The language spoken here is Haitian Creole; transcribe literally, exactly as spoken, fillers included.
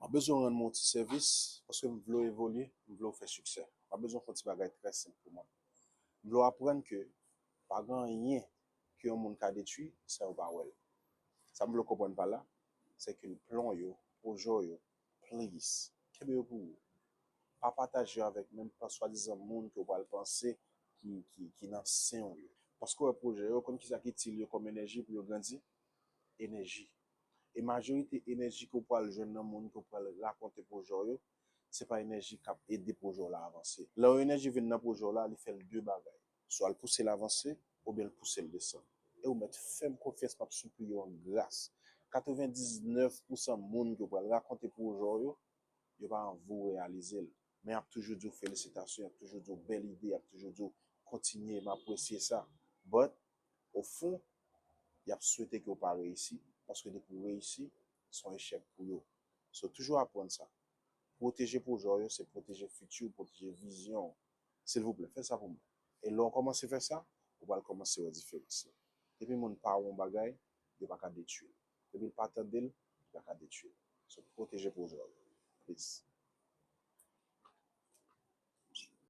M ap bezwen rann mwen yon ti sèvis, paske m vle w evolye, m vle w fè siksè. M ap bezwen fè yon ti bagay trè senp pou mwen. M vle w aprann ke pa gen anyen ke yon moun ka detwi san yo pa wè l. Sa m vle w konprann pa la, se ke plan w yo, pwojè w yo, please, kenbe yo pou ou. Pa pataje yo avèk menm pa swadizan moun ke w pral panse ki, ki, ki nan sen w yo. Paske w wè pwojè yo, konn kisa ki itil yo kòm enèji pou yo grandi? Enèji. E majorite enèji ke w pral jwenn nan moun ke w pral rakonte pwojè w yo, se pa enèji k ap ede pwojè w la avanse. Lè yon enèji vin nan pwojè w la, li fè l de bagay. Swa l pouse l avanse, oubyen l pouse l desann. E ou mèt fè m konfyans, m ap sipliye w an gras. Katrevendiznèf pousan moun ke w pral rakonte pwojè w yo, yo pa anvi w reyalize l. Men y ap toujou di w felisitasyon, y ap toujou di w bèl ide, y ap toujou di w kontinye, m apresye sa. But, o fon, y ap swete ke w pa reyisi, paske depi w reyisi, se yon echèk pou yo. So, toujou aprann sa. Pwoteje pwojè w yo, se pwoteje fiti w, pwoteje vizyon w. Silvouplè, fè sa pou mwen. E lè w kòmanse fè sa, ou pral kòmanse wè diferans lan. Depi moun pa wè yon bagay, yo pa ka detwi l. Depi l pa tande l, li pa ka detwi l. So, pwoteje pwojè w yo. Peace.